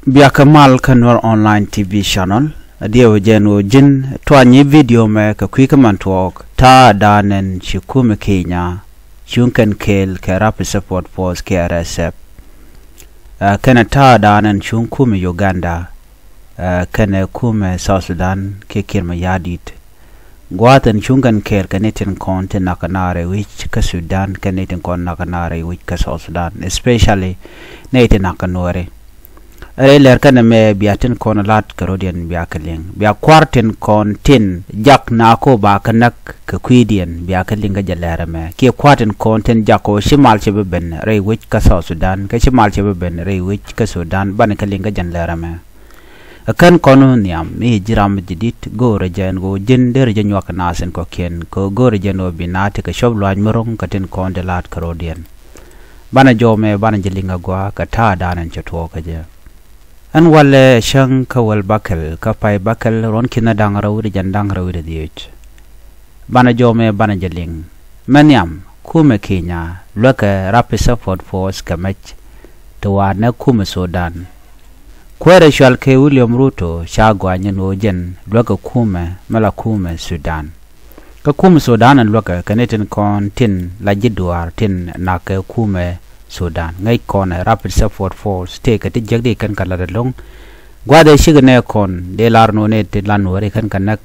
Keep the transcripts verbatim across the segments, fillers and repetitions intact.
Biakä mal kä Nuer Online T V channel. A diɛw jɛn ɣöö ji̱n tuany i̱ video mɛ kɛ kui̱ kä man tuɔɔk ta̱a̱ da̱a̱n ɛn ci kumɛ Kenya cuŋ kɛn kɛɛl kɛ Rapid Support Force kɛ R S F. Ɛ, kɛnɛ ta̱a̱ da̱a̱n ɛn cuŋ kumɛ Uganda, ɛ, kɛnɛ kumɛ South Sudan kɛ Kiir Mayardit. Gua̱a̱th ɛn cuŋ kɛn kɛɛl kɛ ni tin kɔn ti nak kɛ naar rɛy wi̱c kä Sudan kɛ ni tin kɔn nak kɛ naar rɛy wi̱c kä South Sudan, especially ni tin nak kɛ Nuɛri. Rɛy lɛr kɛn ɛmɛ bia tin kɔn lat kɛ rɔ̱diɛn bia kɛ liŋ. Bia kua̱r tin kɔn tin jak na ko ba kɛ näk kɛ kui̱diɛn bia kɛ liŋ kä jɛ lɛr ɛmɛ. Kiɛ kua̱r tin kɔn tin jak ko ci mal cɛ bi ben rɛy wi̱c kä South Sudan, kɛ ci mal cɛ bi ben rɛy wi̱c kä Sudan, banɛ kɛ liŋ kä jɛn lɛr ɛmɛ. Ɛ kän kɔn wä nhiam mi ji̱ ram mi ji̱ di̱t go̱o̱rɛ jɛ ɛn ɣöö ji̱n derɛ jɛ nyuak kɛ naath in kɔ̱kiɛn kɛ ɣöö go̱o̱rɛ jɛ ɛn ɣöö bi naath ti kɛ cɔp lua̱ny mi ro̱ŋ kɛ tin kɔn ti la̱a̱t kɛ ro̱diɛn. Banɛ jɔw mɛ banɛ jɛ liŋ agua kɛ ta̱a̱ da̱a̱n ɛn cɛ tuɔɔk kä jɛ. Ɛn walɛ cäŋ kä wäl bäkɛl kä pay bäkɛl ruɔ̱n ki̱n da̱ŋ rɛw wi̱cdɛ jɛn da̱ŋ rɛw wi̱cdɛ dhieec. Banɛ jɔw mɛ banɛ jɛ liŋ. Mɛ nhiam kumɛ Kenya luäkɛ Rapid Support Force kɛ mɛc ti wa̱a̱ nɛ kumɛ Sudan. Kuäärɛ cual kɛ William Ruto ca gɔany ɛn ɣöö jɛn luäkɛ kumɛ mɛ la kumɛ Sudan. Kä kumɛ Sudan ɛn luäkɛ kɛ ni tin kɔn tin la ji̱ duaar tin nak kɛ kumɛ Sudan. Ŋäc kɔn ɛ Rapid Support Force tëëkɛ ti jiäkdi kɛn kɛ lat ɛlɔ̱ŋ. Gua̱a̱th ɛ cikɛ nɛ kɔn dee lar ɛn ɣöö ni ti la Nuɛri kɛn kɛ näk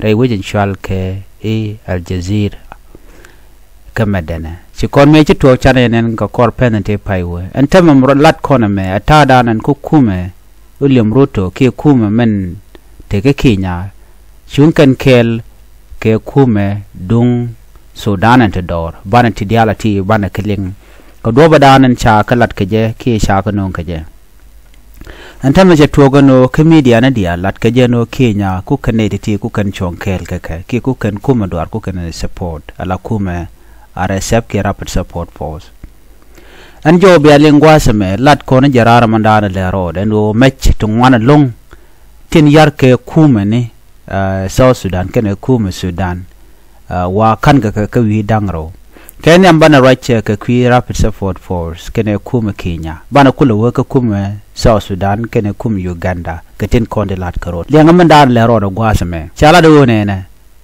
rɛy wec in cual kɛ i̱ Al Jazeera. Kä mɛt dɛnɛ ci kɔn mëë ci tuɔɔk canɛ yɛn ɛn kɛ kɔr pɛn in tëë pay wee ɛn täämɛ lat kɔn ɛmɛ ɛ ta̱a̱ da̱a̱n ɛn kä kumɛ William Ruto kiɛ kumɛ mɛn tekɛ Kenya cuŋ kɛn kɛɛl kɛ kumɛ duŋ Sudan ɛn ti dɔɔr banɛ ti diaal a ti banɛ kɛ liŋ kɛ duɔ̱pä da̱a̱n ɛn ca kɛ lat kɛ jɛ kiɛ ca kɛ nööŋ kɛ jɛ. Ɛn täämɛ cɛ tuɔɔk ɛn ɣöö kä midia ni diaal lat kɛ jɛ ɛn ɣöö Kenya ku kɛn nɛy ti̱ti̱ ku kɛn cuɔ̱ŋ kɛɛl kɛ kɛ kiɛ ku kɛn kumɛ duaar ku kɛn support ala kumɛ R S F kiɛ Rapid Support Force. Ɛn jɔw bia liŋ gua̱a̱th ɛmɛ lat kɔn jɛ raar ɛmɛ da̱a̱n lɛ rɔɔd ɛn ɣöö mɛc ti ŋuan ɛlɔ̱ŋ tin yar kɛ kumɛ ni, ɛ, South Sudan kɛnɛ kumɛ Sudan. Ɛ, wa ka̱n kɛ kɛ kä wi̱i̱ da̱ŋ rɛw. Kɛ nhiam banɛ ruac kɛ kui̱ Rapid Support Force kɛnɛ kumɛ Kenya banɛ kulɛ wee kä kumɛ South Sudan kɛnɛ kumɛ Uganda kɛ tin kɔn ti la̱t kɛ rɔɔd. Liɛŋä min da̱a̱n lɛ rɔɔd ɛ gua̱a̱th ɛmɛ ca lat ɛ ɣöö nɛnɛ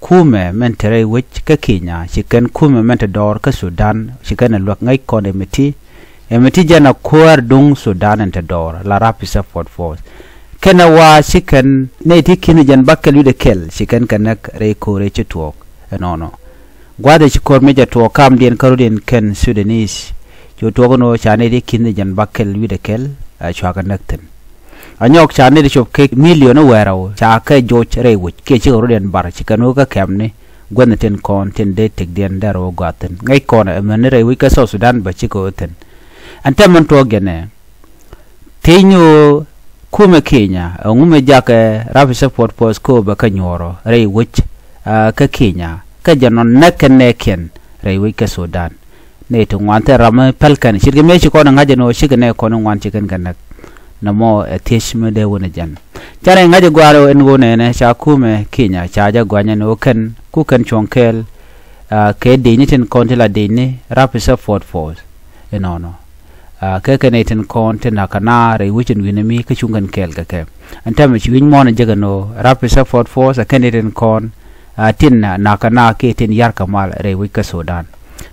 kumɛ mɛn te rɛy wec kä Kenya ci kɛn kumɛ mɛn te dɔɔr kä Sudan ci kɛn ɛ luäk ŋäc kɔn ɛ mi ti ɛ mi ti jɛn a kuäär duŋ Sudan ɛn te dɔɔr la Rapid Support Force. Kɛnɛ wa ci kɛn nɛy ti ki̱n jɛn bäkɛl wi̱cdɛ kɛl ci kɛn kɛ näk rɛy ko̱r ëë ci tuɔɔk. Ɛnɔnɔ gua̱a̱th ëë ci ko̱r mëë jɛ tuɔɔk kamdiɛn kä rɔ̱diɛn kɛn Sudanese cu tuɔɔk ɛn ɣöö ca nɛy ti ki̱n jɛn bäkɛl wi̱cdɛ kɛl ɛ cua kɛ näk thi̱n. A nyɔk ca nɛy ti cop kɛ milion i̱ wɛɛrɛw ca kɛ joc rɛy wec kiɛ cikɛ rɔ̱diɛn bar ci kɛn wä kä kɛmni guäthni tin kɔn tin dee tëkdiɛn dee rɛw gua̱a̱th thi̱n ŋäc kɔn ɛmɛni rɛy wec kä South Sudan bä cikɛ wä thi̱n. Ɛn täämɛ tuɔɔk jɛnɛ thiec ni ɣöö kumɛ Kenya ɛŋu mi jakɛ Rapid Support Force kä ɣöö bɛ kä nyuɔ̱ɔ̱rɔ rɛy wec, ɛ, kä Kenya kä jɛ nɔn näk kɛn nɛɛkiɛn rɛy wec kä Sudan. Nɛy ti ŋuan thil ram mi päl kɛn ce̱tkɛ mëë ci kɔn ɛ ŋa̱c ɛn ɣöö cikɛ nɛy kɔn ɛ ŋuan ci kɛn kɛ näk. Nɔmɔ ɛ thiec mi dee wun ɛ jɛn. Canɛ ŋa̱c ɛ gua̱a̱r ɛn ɣöö nɛnɛ ca kumɛ Kenya ca jɛ gua̱ny ɛn ɣöö kɛn ku kɛn cuɔ̱ŋ kɛɛl, ɛ, kɛ dicni tin kɔn ti la dicni Rapid Support Force. Inɔnɔ. Ɛ, kɛ kɛn itin kɔn tin nakä na rɛy wec in wi̱n mi kä cuŋ kɛn kɛɛl kɛ kɛ. Ɛn täämɛ ci wi̱c muɔ̱ɔ̱n jek ɛn ɣöö Rapid Support Force ɛ kɛn itin kɔn, ɛ, tin nakä na kiɛ tin yarkɛ mal rɛy wec kä Sudan.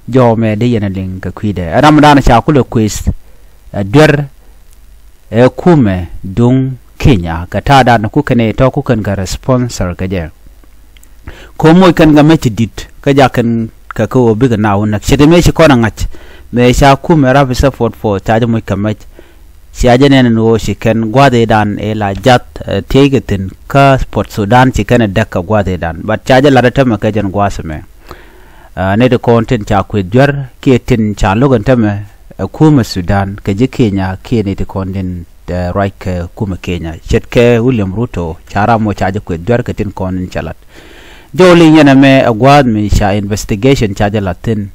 Jɔw mɛ dee yɛn ɛ liŋ kɛ kui̱dɛ ɛ ram dan ca kulɛ kueth, ɛ, duer ɛ kumɛ duŋ Kenya kɛ ta̱a̱ dan ku kɛn ɛ tɔ̱ ku kɛn kɛ responsor kɛ jɛ. Ko̱ moc kɛn kɛ mec ti di̱t kä jak kɛn kɛ kä ɣöö bikɛ na wä näk ce̱t mëë ci kɔn ɛ ŋa̱c mëë ca kumɛ Rapid Support Force ca jɛ moc kɛ mec. Cia jɛ nɛn ɛn ɣöö ci kɛn gua̱a̱th ëëdan ëë la jath, ɛ, thiec kɛ thi̱n kä Port Sudan ci kɛn ɛ däk kɛ gua̱a̱th ëëdan but ca jɛ la̱t ɛ tämɛ kɛ jɛn gua̱a̱th ɛmɛ. Ɛ, nɛy ti kɔn tin ca kueth juär kiɛ tin ca lo̱k ɛn tämɛ ɛ kumɛ Sudan kɛ ji̱ Kenya kiɛ nɛy ti kɔn tin, ɛ, ruac kɛ kumɛ Kenya ce̱tkɛ William Ruto ca ram mɔ ca jɛ kueth juär kɛ tin kɔn tin cɛ la̱t. Jɔw liŋ yɛn ɛmɛ ɛ gua̱a̱th mi ca investigation ca jɛ la̱t thi̱n.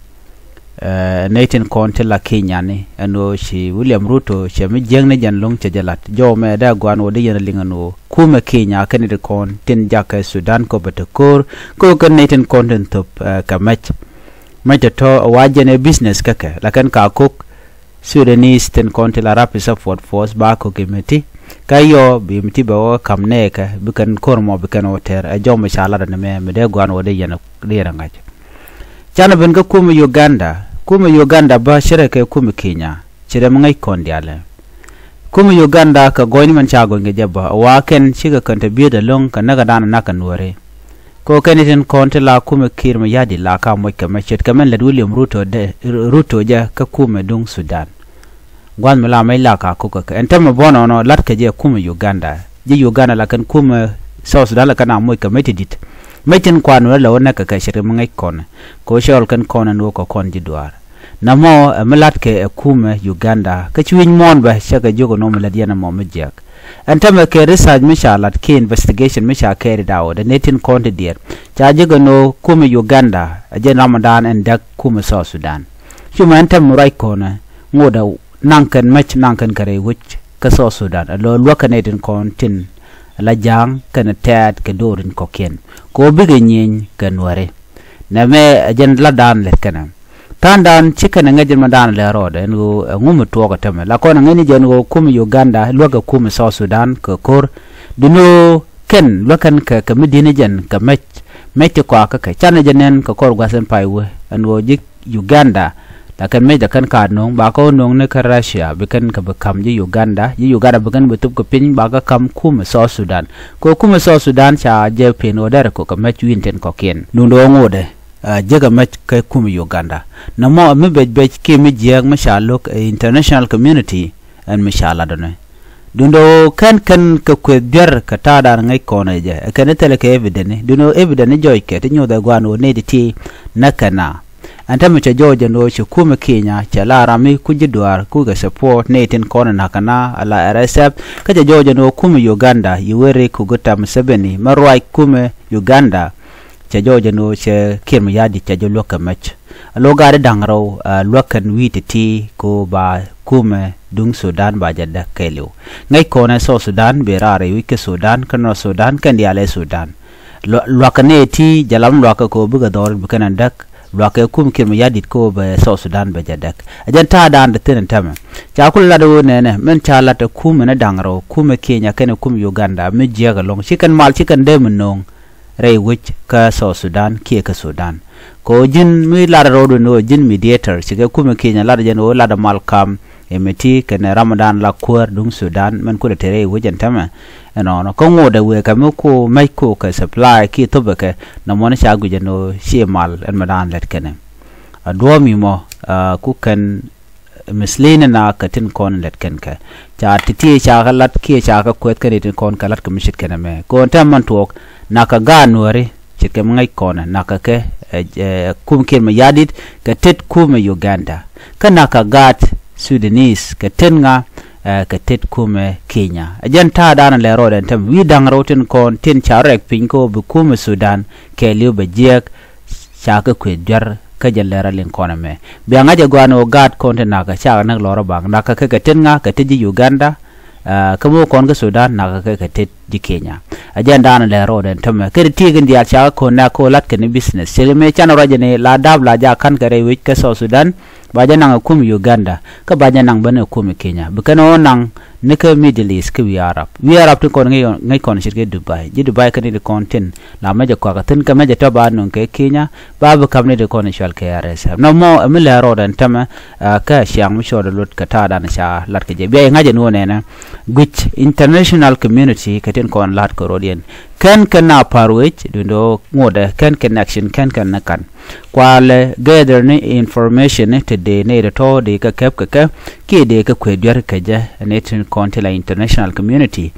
Ɛ, nɛy tin kɔn ti la Kenya ni ɛn ɣöö ci William Ruto cɛ mi jiäkni jɛn lo̱ŋ cɛ jɛ la̱t. Jɔw mɛ dee gua̱a̱n ɣöö dee yɛn ɛ liŋ ɛn ɣöö kumɛ Kenya kɛn nɛy ti kɔn tin jakä Sudan kɔ bɛ te ko̱o̱r kä ɣöö kɛn nɛy tin kɔn tin thöp, ɛ, kɛ mɛc. Mɛc tɔ̱tɔ̱ ɛ wa jɛn ɛ business kä kɛ la kɛn ka ko̱k Sudanese tin kɔn ti la Rapid Support Force ba ko̱k imiti. Kä yɔ bi mi ti bɛ wä kam nɛɛkɛ bi kɛn ko̱r mɔ bi kɛn wä tɛr ɛ jɔm mi ca lat ni mɛ mi dee guan wä dee yɛn dee yɛn ŋa̱c. Canɛ ben kä kumɛ Uganda, kumɛ Uganda bä cɛ rɛ kɛ kumɛ Kenya, cɛ rɛ mi ŋäc kɔn dialɛ. Kumɛ Uganda kɛ gɔny ni mɛn ca gɔny kɛ jɛ bä wa kɛn cikɛ kɛn te biet ɛlɔŋ kɛ näk ɛ dan nak kɛ nuɔri. Kɛ kɛn itin kɔn ti la kumɛ Kiir mi yadi la ka moc kɛ mɛ ce̱tkɛ mɛn lät William Ruto dɛ, Ruto jɛ kä kumɛ duŋ Sudan. Gua̱th mi la mɛc la ka kukɛ kɛ ɛn tämɛ bɔ nɔnɔ lat kɛ jɛ kumɛ Uganda. Ji̱ Uganda la kɛn kumɛ South Sudan la kɛn a moc kɛ mɛ ti dit. Mɛ tin kuan wä la wä nɛk kɛ kɛ ce̱tkɛ mi ŋäc kɔn kɛ wä cɔl kɛn kɔn ɛn wä kɛ kɔn ji̱ duaar. Namɔ ɛ mi latkɛ ɛ kumɛ Uganda kä ci wi̱c muɔ̱ɔ̱n bɛ cɛ kɛ jiök ɛ nɔmɔ lät yɛn ɛmɔ mi jiɛk. Ɛn tämɛ kɛ research mi ca lat kiɛ investigation mi ca carried out ɛ ni tin kɔn ti diɛɛr ca jiök ɛ nɔ kumɛ Uganda ɛ jɛn ramɔdan ɛn däk kumɛ South Sudan. Cumɛ ɛn tämɛ ruac kɔnɛ ŋotdɛ naŋ kɛn mäc naŋ kɛn kɛ rɛy wec kä South Sudan ɛ lo̱ luäk kɛ ni tin kɔn tin la ja̱a̱ŋ kɛn tɛɛt kɛ do̱r in kɔ̱kiɛn kɛ ɣöö bikɛ nyieny kɛ nuääri. Nɛmɛ ɛ jɛn latdan lɛt kɛnɛ. Ta̱a̱ndan ci kɛnɛ ŋäc jɛn ma daan lɛ rɔɔdɛ ɛn ɣöö ɛŋu mi tuɔɔk ɛ tämɛ la kɔn ɛ ŋäc ni jɛn ɣöö kumɛ Uganda luäk ɛ kumɛ South Sudan kɛ ko̱r. Duno kɛn luäk kɛn kɛ kɛ mi di̱n jɛn kɛ mɛc. Mɛc ti kɔakä kɛ canɛ jɛ nɛn kɛ kɔr gua̱th ɛn pay wee ɛn ɣöö ji̱ Uganda. La kɛn mɛc dɛ kɛn kaat no̱o̱ŋ ba kɛ wä no̱o̱ŋ ni kä Russia bi kɛn kɛ bi ka̱m ji̱ Uganda ji̱ Uganda bi kɛn bi thop kɛ piny ba kɛ ka̱m kumɛ South Sudan. Kɛ kumɛ South Sudan ca jɛ pen ɣöö dɛrɛ kɔ kɛ mɛc wi̱i̱n tin kɔ̱kiɛn duundɛ ɣöö ŋo̱o̱dɛ. Jiäk ɛmɛ kä kumɛ Uganda. Nɔmɔ mi bec bec kiɛ mi jiääk mi ca lo̱k ɛ international community ɛn mi ca latdɔnɛ. Duundɛ ɣöö kɛn kɛn kɛ kueth biɛr kɛ ta̱a̱dan ŋäc kɔn ɛ jɛ ɛ kɛn thilɛ kɛ evidence duundɛ ɣöö evidence jɔc kɛ ti nyoth ɛ gua̱a̱n ɣöö nɛy ti ti näk kɛ na. Ɛn täämɛ cɛ jɔɔc ɛn ɣöö cɛ kumɛ Kenya cɛ la ram mi ku ji̱ duaar kukɛ support nɛy tin kɔn ɛ na̱k kɛ na ala R S F. Kä cɛ jɔɔc ɛn ɣöö kumɛ Uganda yi weri kukɛ tam Museveni mi ruac kumɛ Uganda. Cɛ jɔɔc ɛn ɣöö cɛ Kiir Mayardit cɛ jɛ luäk kɛ mɛc. A lo̱k gaat i̱ da̱ŋ rɛw luäk kɛn wi̱i̱ ti̱ti̱ kɛ ɣöö ba kumɛ duŋ Sudan ba jɛ däk kɛɛliw. Ŋäc kɔnɛ South Sudan bi raar rɛy wi̱c kä Sudan kä North Sudan kɛn diaal ɛ Sudan. Luakä nɛy ti jɛ lam luakä kɛ ɣöö bikɛ dhɔr bi kɛn ɛn däk. Luakä kum Kiir Mayardit kɛ ɣöö bɛ South Sudan bɛ jɛ däk. Ɛ jɛn ta̱a̱dan di thi̱n ɛn täämɛ. Ca kulɛ lat ɣöö nɛnɛ min ca lat ɛ kumɛ ni da̱ŋ rɛw kumɛ Kenya kɛnɛ kumɛ Uganda mi jiääk ɛlɔ̱ŋ ci kɛn mal ci kɛn dee mi no̱o̱ŋ. Rɛy wec kä South Sudan kiɛ kä Sudan. Kɛ ɣöö ji̱n mi lar rɔɔdu ni ɣöö ji̱n mediator cikɛ kumɛ Kenya lar jɛn ɣöö lar mal kam. Ɛ mi ti kɛnɛ ramdan la kuäär duŋ Sudan mɛn kulɛ te rɛy wec ɛn täämɛ. Ɛnɔnɔ kä ŋotdɛ wëë kɛ mi ku mɛc ku kɛ supply kiɛ thopɛ kɛ nɔmɔ ni ca guic ɛn ɣöö ci mal ɛn mɛ daan lɛt kɛnɛ. A duɔ̱ɔ̱m imɔ ku kɛn. Mislini na kɛ tin kɔn lɛt kɛn kɛ ca ti̱ti̱ ca kɛ lat kiɛ ca kɛ kuɛth kɛn tin kɔn kɛ lat kɛ mi ce̱tkɛ nɛmɛ kɔn tɛm man tuɔɔk. Nakä gaat nuääri ce̱tkɛ mi ŋäc kɔnɛ nakä kɛ kum Kiir Mayardit kɛ tet kumɛ Uganda. Kä nakä gaat Sudanese kɛ tet ŋa kɛ tet kumɛ Kenya. Ɛ jɛn ta̱a̱ daanɛ lɛ rɔɔdɛ ɛn tɛm wi̱i̱ da̱ŋ rɛw tin kɔn tin ca rɛk piny kä bi kumɛ Sudan kɛɛliw bɛ jiɛk. Ca kɛ kuëth juär kä jɛ lɛr a liŋ kɔn ɛmɛ. Bia ŋa̱c ɛ gɔaa ni ɣöö gaat kɔn ti nakä cakɛ näk lɔr ɛ baŋ nakä kɛ kɛ tet ŋa kɛ tet ji̱ Uganda. Kä mi wä kɔn kä Sudan nakä kɛ kɛ tet ji̱ Kenya. Ɛ jɛn daanɛ lɛr rɔɔdɛ ɛn tämɛ kɛ ti tiek in diaal cakɛ ko̱n nɛk ko̱ la̱t kɛn i̱ business cɛ mi canɛ ruacɛ ni la da̱a̱p la jaak ka̱n kɛ rɛy wec kä South Sudan. Ba jɛ naŋ ɛ kum Uganda kä ba jɛ naŋ bä ni ɛ kum Kenya bi kɛn ɣöö naŋ. Ni kä Middle East kä wi̱i̱ Arab wi̱i̱ Arab tin kɔn ŋäc kɔn ce̱tkɛ Dubai ji̱ Dubai kä ni ti kɔn tin la mɛ jɛ kɔakɛ thi̱n kä mɛ jɛ tɔ ba nuŋ kɛ Kenya. Ba bi ka̱m ni ti kɔn cual kɛ R S F nɔmɔ ɛ mi lɛ rɔɔdɛ ɛn tämɛ. Kä ciaŋ mi cɔɔdɛ lot kɛ ta̱a̱dan ca lat kɛ jɛ bia i̱ ŋa̱c ɛn wä nɛnɛ. Guic international community kɛ tin kɔn la̱t kɛ rɔɔdiɛn kɛn kɛ na pa̱r wec duundɛ ŋotdɛ kɛn kɛ action kɛn kɛ ni ka̱n. Kualɛ gather ni information ni te dee nɛy tɔ̱tɔ̱ dee kɛ kɛp kɛ kɛ kiɛ dee kɛ kuëë duer kɛ jɛ ni tin kɔn ti la international community.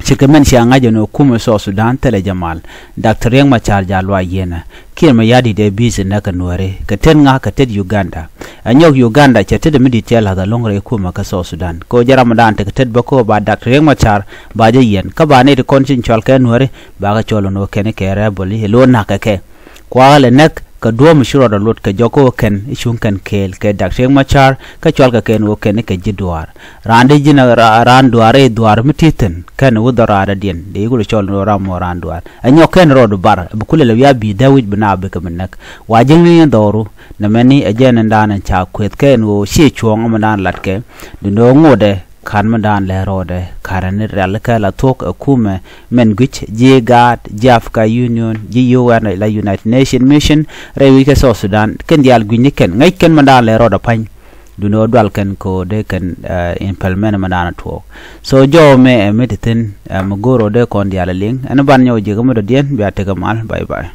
Cikɛ mɛn cia ŋa̱c ɛn ɣöö kumɛ South Sudan thilɛ jɛ mal. Doctor Riek Machar ja luaac yieenä Kiir Mayardit ɛ busy näk kɛ nuääri kɛ tet ŋa kɛ tet Uganda. Ɛ nyɔk Uganda cɛ tet mi di̱t cɛ la̱th ɛlɔ̱ŋ rɛy kumɛ kä South Sudan kɛ ɣöö jɛ ramdan tekɛ tet bä kä ɣöö ba Doctor Riek Machar ba jɛ yiɛn kä ba nɛy ti kɔn cin cɔal kɛ nuääri. Ba kɛ cɔl ɛn ɣöö kɛn kɛ rebel i̱ lo̱o̱ na̱k kɛ kɛ. Kuakä lɛ näk kɛ duɔ̱ɔ̱p mi ci rɔɔdɛ luɔt kɛ jɔk kä wä kɛn i̱ cuŋ kɛn kɛɛl kɛ Doctor Riek Machar kä cual kɛ kɛn wä kɛn i̱ kɛ ji̱ duaar. Raan dee ji̱n raan duaar i̱ duaar mi ti thi̱n kɛn wä dhɔr raadädiɛn dee i̱ kulɛ cɔl ni wä ram mɔ raan duaar ɛ nyɔk kɛn rɔɔdu bar bi kulɛ lɛ wiaa bi̱i̱ dee wi̱c bi na bikɛ mi näk. Wa ji̱n ni dhɔru nɛ mɛni ɛ jɛn ɛn daan ɛn ca kueth kɛn wä ciɛ cuɔ̱ɔ̱ŋ ɛmɛ daan latkɛ. Duundɛ wä ŋotdɛ Ka̱n mi daan lɛ rɔɔdɛ ka̱n ni rial kɛ la thuɔ̱k ɛ kumɛ mɛn gui̱c ji̱ gaat ji̱ Africa Union ji̱ U N la United Nation Mission rɛy wi̱c kɛ South Sudan kɛn diaal gui̱c ni kɛn ŋäc kɛn mi daan lɛ rɔɔdɛ pa̱ny. Duni ɣä dual kɛn ko̱o̱dɛ kɛn implement mi daan tuɔɔk. So jɔw mɛ ɛ mi ti thi̱n ɛ mi go̱o̱r ɣä dee kɔn diaal ɛ liŋ ɛn ban nyɔw ji̱ kɛ mi dɔ̱diɛn bia tekɛ mal. Bye bye.